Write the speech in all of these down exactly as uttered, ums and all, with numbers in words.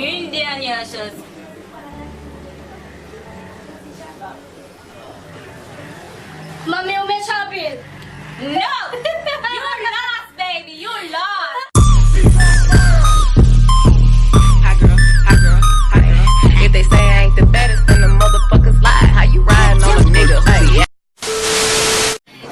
Une dernière chose. Manmi, ou mechan anpil. No! You lost, baby! You lost! Hot girl, hot girl, hot girl. If they say I ain't the baddest, then the motherfuckers lie. How you riding on a nigga? Hey.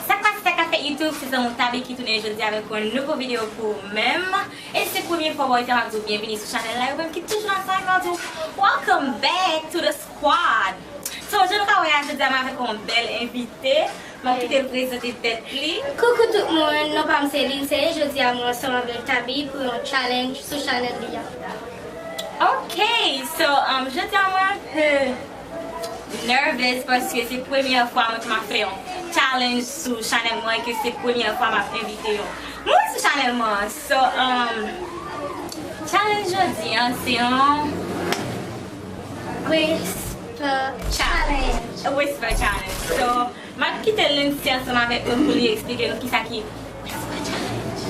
Sa k pase, sa k ap fèt YouTube, se zanmi w Tabi ki tounen jodi avèk yon nouvo videyo pou ou menm. E si se premye fwa w wè sa, m ap di w byenvini sou chanèl la. Ou menm ki toujou la sa, m ap di w welcome back to the squad. So, jan nou ka wè a, jodi a m avèk yon bèl envite. M ap kite l prezante tèt li. Koukou tout moun, non pa m se Lindsay. Jodi a mwen ansanm avèk Tabi pou yon challenge sou chanèl li a. Ok, so, um, jodi a mwen anpe nervous paske se premyè fwa mwen ke m ap fè yon challenge sou chanèl mwen, ke se premyè fwa m ap envite yon moun sou chanèl mwen. So, um, challenge jodi a, se yon whisper challenge. Whisper challenge. So, m ap kite Lindsay ansanm avèk nou pou li eksplike nou kisa ki whisper challenge.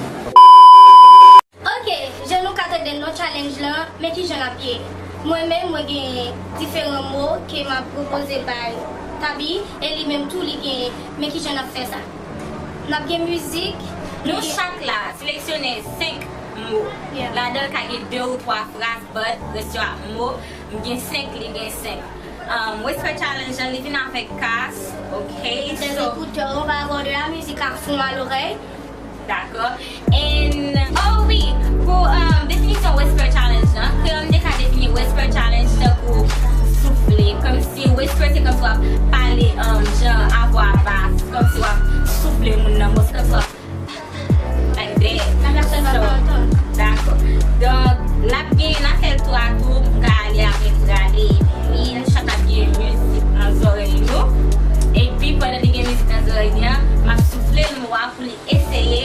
Ok, jan nou ka tande non challenge lan, men kijan l ap ye. Mwen menm, mwen gen diferan mo ke m ap pwopoze bay Tabi, e li menm tou li genyen, men kijan n ap fè sa. N ap gen mizik, nou chak la seleksyone senk mo. Yeah. Ladan l ka gen de ou twa fraz, but rès yo a mo, m gen senk, li gen senk. Um, Whisper Challenge lan, li vin avèk kas, ok? Des écouteurs, on va avoir de la musique à fond à l'oreille. Dakò. And, oh wi, pou, um, definisyon Whisper Challenge lan, kreyòl m te ka defini Whisper Challenge tankou soufle. Kòmsi whisper se kòmsi w ap pale, um, jan avwa bas, kòmsi w ap soufle moun nan, bon, se kòmsi w ap like that. La personne va pas entendre. Dakò. Donk, l ap gen, n a fè l tou a tou, m ka ale avèk, m ka ale, epi nou chak ap gen mizik nan zòrèy nou. Epi pandan li gen mizik nan zòrèy li an, m ap soufle l mo a pou li eseye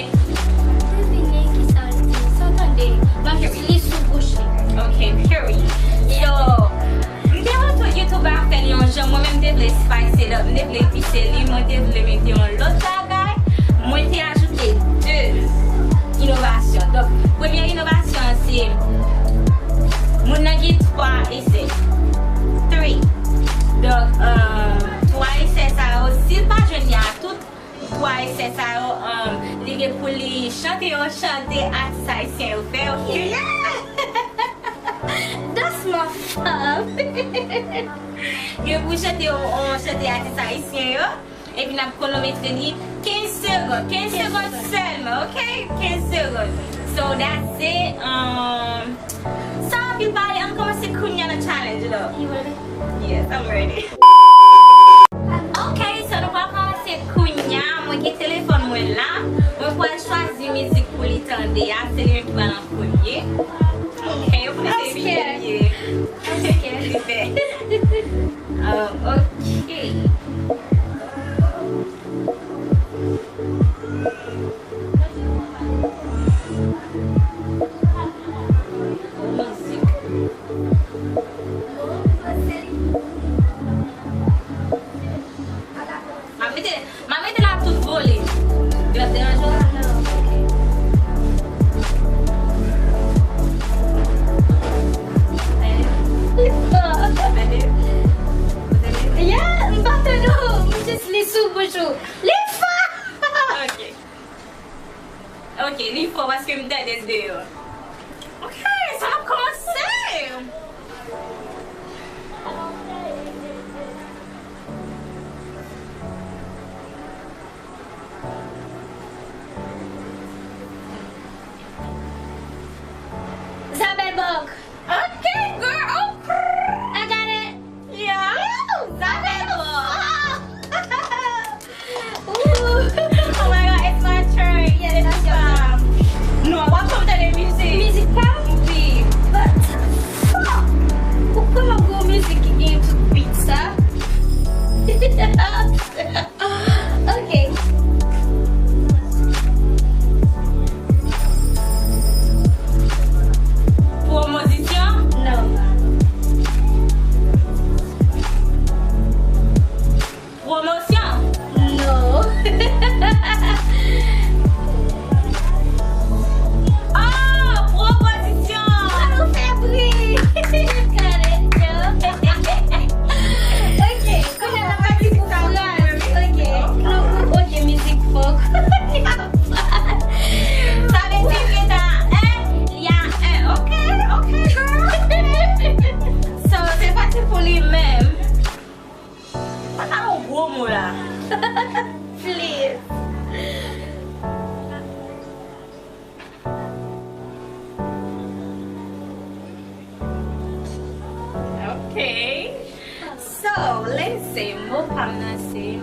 devine kisa l di, san tande. M ap jis li sou bouch li. Ok, period. So, m te wè tout YouTuber ap fè l yon jan, mwen menm m te vle spice it up, m te vle epise li, mwen te vle mete yon lòt bagay. Mwen te ajoute de inovasyon. Donk, premyè inovasyon an se moun nan gen twa esè. Three. Donk, euh, twa esè sa yo, si l pa jwenn li a tout, twa esè sa yo, um, li gen pou li chante yon chante atis ayisyen yo fè, ok? That's my fave. Gen pou chante yon, yon chante atis ayisyen yo, epi n ap kwonometre li kenz segonn. Kenz segonn sèlman, ok? Kenz segonn. So, that's it. Um, San anpil pale, ann kòmanse kounya nan challenge la. You ready? Yes, I'm ready. Ok, so nou pral kòmanse kounya. Mwen gen telefòn mwen la. Mwen pral chwazi mizik pou li tande a. Se li menm ki pral an premye. Ok, ou konnen se li premye. I'm scared. Li pè. Um, ok. Mizik. M ap mete, m ap mete l a tout volim. Li ap deranje w? Yeah, m pa tande w, m jis li sou bouch ou. Li fò! Ok. Ok, li fò paske m tande l deyò. Ok, sa ap kòmanse! Isabelle Boc. Ok, girl. Oh, I got it. Yeah. Ooh, Isabelle Boc. Ooh. Oh my God, it's my turn. Yes, that's your turn. Non, w ap fè m tande mizik. Ok. So, Lindsay, mo pa m nan se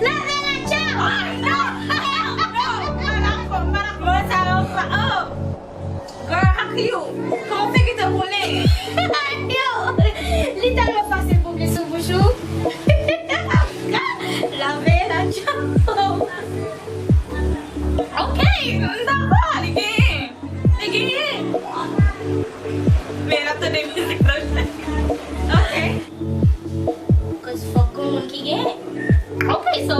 lave lajan! Oh, no! Hell no! M pa dakò, m pa dakò, sa yo pa, oh! Girl, how can you? Kòman w fè gentan konnen? Yo, li tèlman fasil pou w gen sou bouch ou. Lave lajan. Ok, m dakò, li genyen. Li genyen. Men n ap tande mizik lan. Ok. Cause fòk gon moun ki genyen. Ok, so,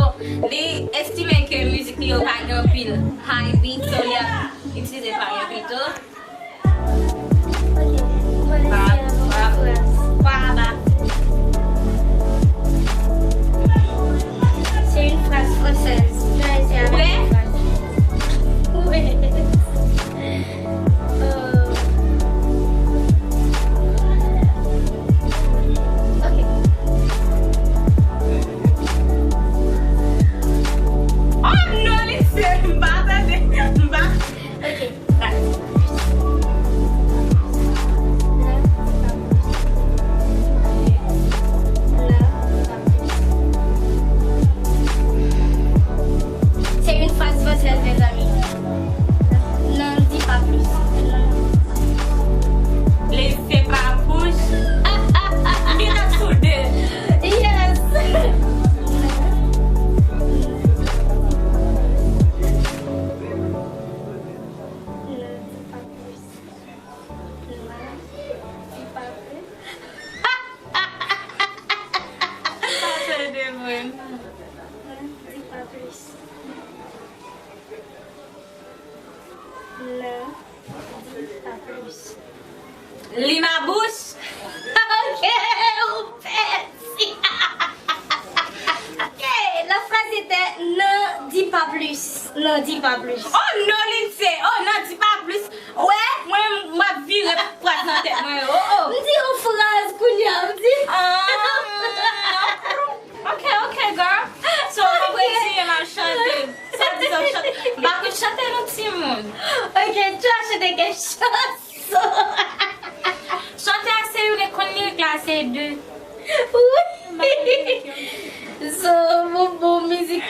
li estime ke mizik li yo pa gen anpil high beat, so li ap itilize pa gen beat tou. Ok, mwen lese yon fraz. Ba, ba. C'est une phrase française. Je vais essayer avec une phrase. Oui. Euh, ok. Oh non, listen, m pa tande, m pa. Ok. C'est une phrase française, mes amis. Non, dis pas plus. Lese pa bouch. Minot sou de. Yes. Non, dis pas plus. Non, dis pas plus. Sa se de moun. Non, dis pas plus. Non, dis pas plus. Li ma bouch. Ok, ou pèdi. Ok, la phrase était ne dis pas plus. Ne dis pas plus. Oh non, Lindsay. Oh non, dis pas plus. Wè, mwen, m ap vire fraz nan tèt mwen. Oh, oh. M di yon fraz kounye a, m di. Ah, ok, ok, girl. So, m ap retire, m ap chante. Sa di sa chante. M pa konn chante non, timoun. Ok, tu as chanté quelque chose. Chante a se youn, e konn lirik la se de. Wi. So, bon, bon, mizik.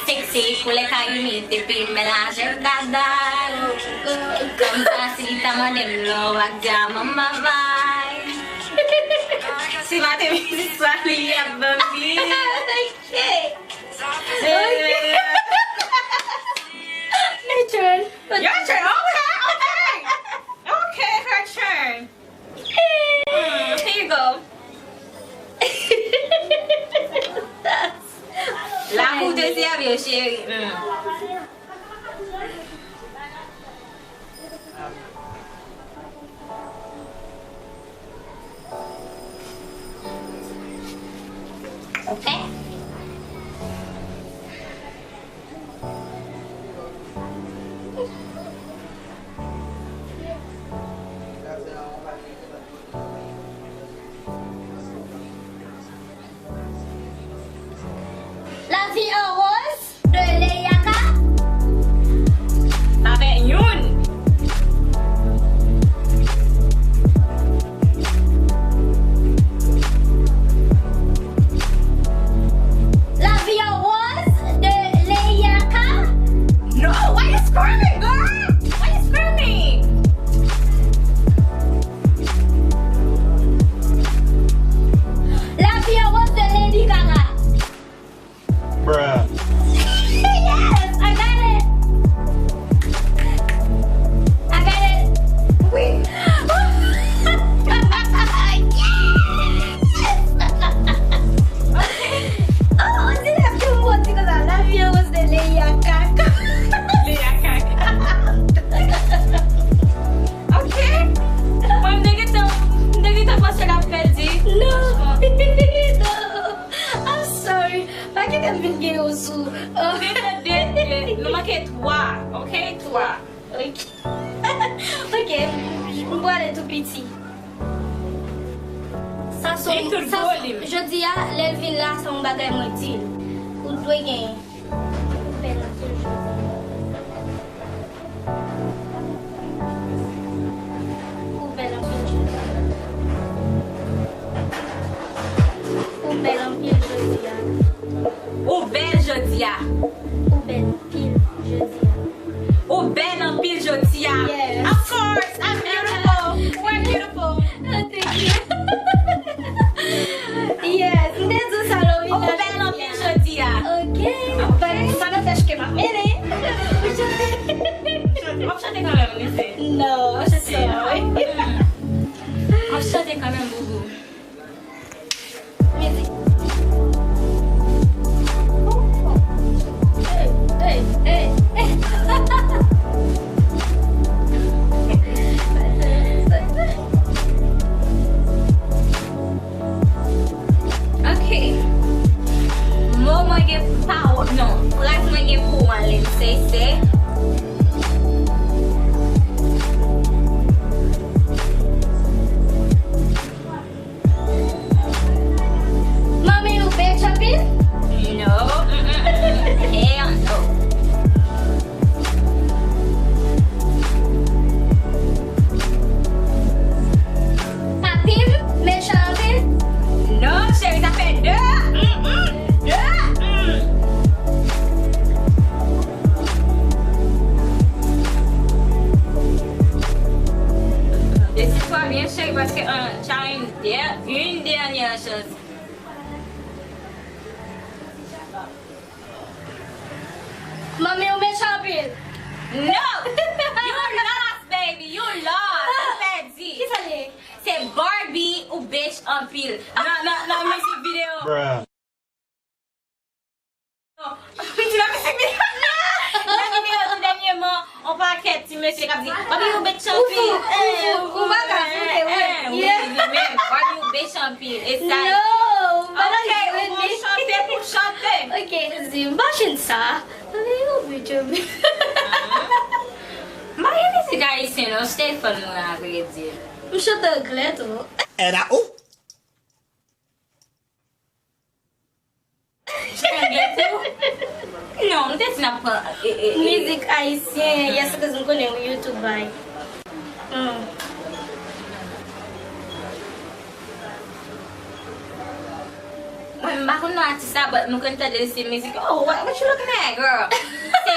Sexy, koulè kayimi, te pi melaje dada. Kòm sa, si li ta mande m lò ak dyaman mavay. Si maten midi swa, li ap ban m li. Ok. Ok. My turn. Your turn. Okay, okay. Okay, her turn. Mm, here you go. La pou te sèvi yo, cheri. Mm. Ok. La vie en rose de Leyaka. Sa fè youn. La vie en rose de Leyaka. No, why you screaming, girl? Why you screaming? La vie en rose de Lady Gaga. Bruh. Yes, I got it. I got it. Oui. Yes. Oh, on dirait que moi, c'est comme ça. La vie en rose de Lady Gaga. Lady Gaga. Ok. Mwen, m te gentan, m te gentan panse l ap pèdi. Non. Non. I'm sorry. Pa kite m vin gen yon sou. Ou gentan de, de. Nou manke twa. Ok, twa. Ok. Ok. M prale tou piti. Sa se yon, sa, jodi a, lè l vin la, se yon bagay mwen di l. Ou dwe genyen. Ou pè nan toujou. Chante kanmenm, Lise. No, sorry. M ap chante kanmenm, boubou. Mizik. Hey, hey, hey, hey. Ok. Mo mwen gen pawòl, non, fraz mwen gen pou mwen, Lise, se. Manmi, ou bèch anpil? No. Mm, mm, mm. Hell no. Papi m mechan anpil? No, cheri, sa fè de. Mm, mm. De. Mm. Deside twa byen, cheri, paske, euh, China. Dè-, une dernière chance. Manmi, ou mechan anpil. No! You lost, baby! You lost! Ou pèdi! Kisa l ye? Se Barbie ou bèch anpil. Nan, nan, nan mizik videyo. Bruh. Ti nan mizik videyo. Nan videyo tou dènyèman, on pakèt ti mesye k ap di, "Barbie, ou bèch anpil." Ou fou, ou fou, ou pa ka fou, se vre. Eh, eh, wi, li menm. "Barbie, ou bèch anpil." E sa. No, ou pa nan jwe, ou chante pou chante. Ok, di, m pa jwenn sa. Barbie, ou bèch anpil. M pa gen mizik ayisyen non, se telefòn mwen, a vrè di. M chante anglè tou. And I, oh. Anglè tou? Non, m te di n ap pran, e, e, e. Mizik ayisyen, yes, cause m konnen wi, YouTube bay. Hmm. Mwen, m pa konn non atis la, but mwen konn tande l se mizik. Oh, what, what you looking at, girl? Se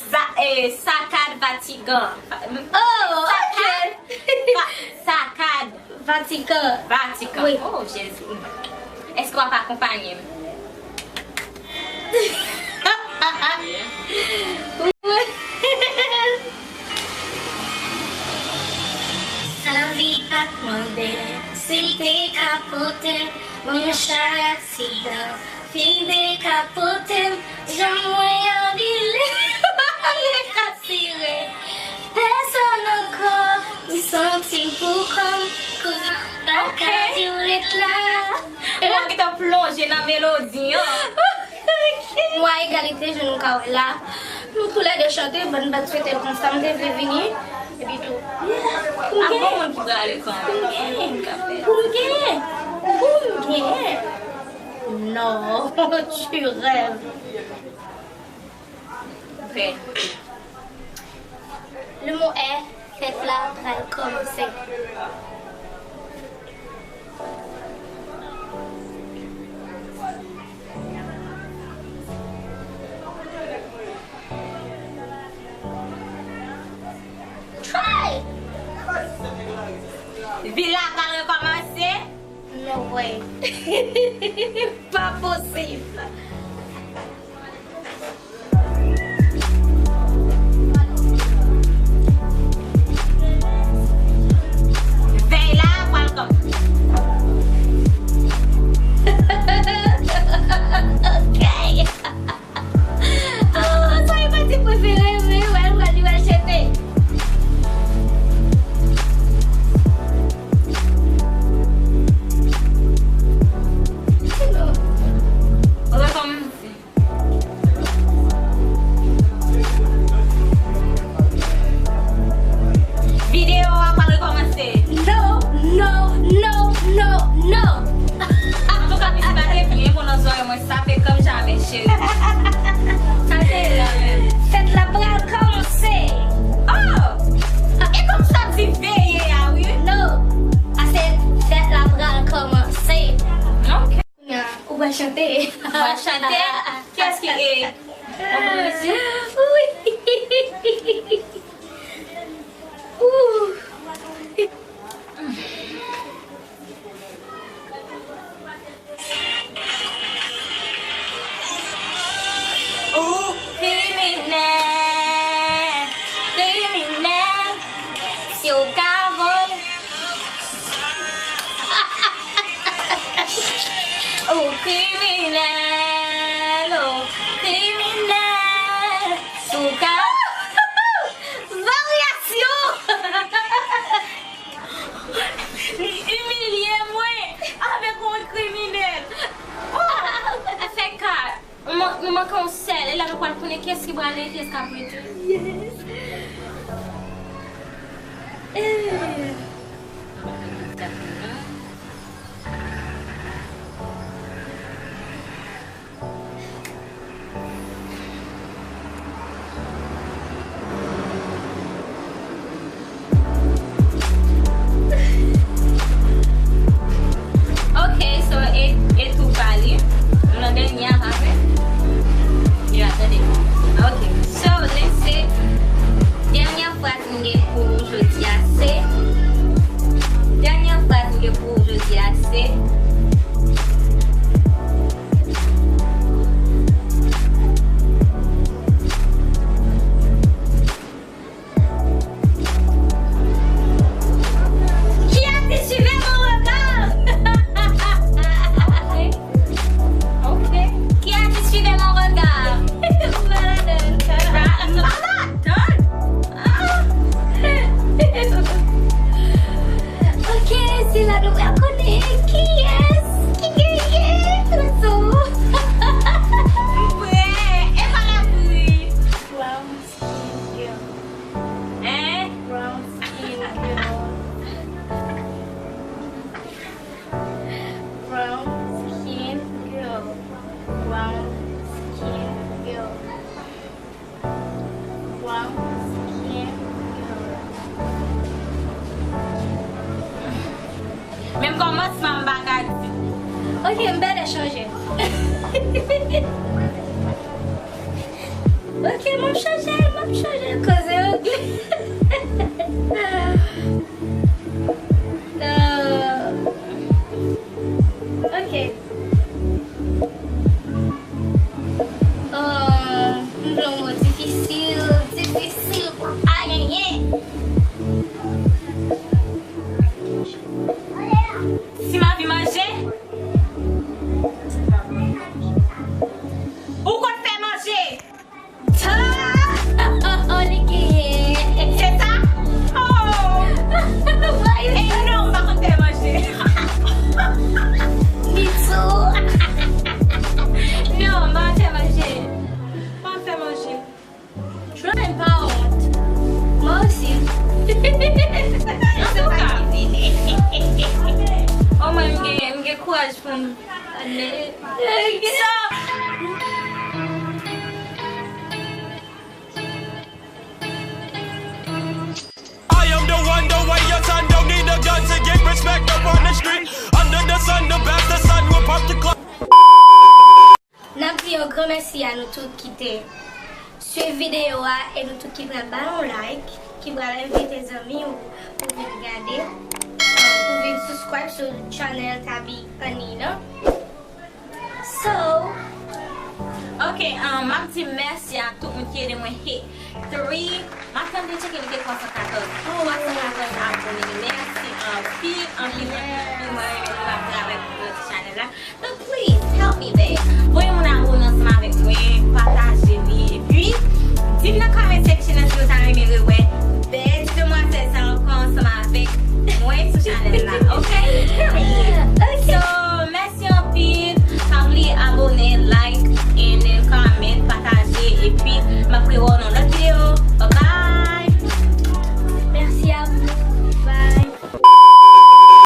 Za-, eh, Sakad Vatigan. Oh, ok. Sakad Va-, Sakad. Vatikan. Vatikan. Wi. Oh, Jezi. Èske w ap akonpanye m? Sa lavi pa t mande, si l te ka pote m, mwen chay aksidan. Fin dekapote m, janm mwen annile, li ka tire. Pèsonn ankò, m santi m pou kò m, kouz pa ka di w ret la. E lè w gentan plonje nan melodi an. Mwen a egalite, jan nou ka wè la. Nou toulède chante, ban n bat swete l konsa, m te vle vini. Epi tou. Pou m gen. Pou m gen. Pou m gen. Pou m gen. Non, tu rêves. Fè. Le mot est, fèt la pral kòmanse. Try! Vi la pral rekòmanse. No way. Pa posib. Vèy la pral kòm. Ok. Oh, sa e pati prefere m, wi, wè, wè, li wè chete. Kriminèl, oh, kriminèl, sou ka. Varyasyon! Li imilye mwen avèk yon kriminèl. Oh! Fè kat. Nou man-, nou manke yon sèl. E la nou pral konnen kiyès ki prale, kiyès k ap rete. Yes. Eh. Ok, so e, e tou pa li. Nou nan dènye a, pa vre? Ya, tande. Ok, so, lese dènye fraz m gen pou ou jodi a se, dènye fraz m gen pou ou jodi a se, Qui a dû suivre mon regard? Ok. Qui a dû suivre mon regard? M pa ladann. M pa ladann. Ah. Ok, se la nou pral konnen kiyès ki genyen. So. M prè. E pa la kouri. Brown skin girl. Hein? Brown skin girl. Brown skin girl. Brown skin girl. Brown skin girl. Menm kòmansman m pa ka di. Ok, m bèlè chanje. Ok, m ap chanje, m ap chanje koze angle. Euh, ok. Euh, m vle yon mo difisil, difisil pou ayen. Si m anvi manje? Ou konn fè manje? Ta! Oh, li genyen. Se sa? Oh! Why you... E non, m pa konn fè manje. Me too. Non, m pa konn fè manje. M pa konn fè manje. Try, pa wont. Mwen osi. Antouka. Omwen m gen, m gen kouraj pou m ale. So, I am the one, the way your son don't need a gun to get respect up on the street. Under the sun, the best the sun will pop the clock. N ap di yon gran mèsi a nou tout ki te swiv videyo a e nou tout ki pral ba l yon like, ki pral envite zanmi w pou vin gade, pou vin subscribe sou channel Tabi Annie lan. So, ok, um, m ap di mèsi a tout moun ki ede mwen hit three, m ap tann vin tcheke, li te twa san katòz. Twa san katòz abone. Mèsi anpil, anpil, anpil, anpil. Mwen renmen nou, m ap travay pou grandi chanèl la. But please, help me, babe. Voye moun abone ansanm avèk mwen, pataje li, epi di m nan kòmantè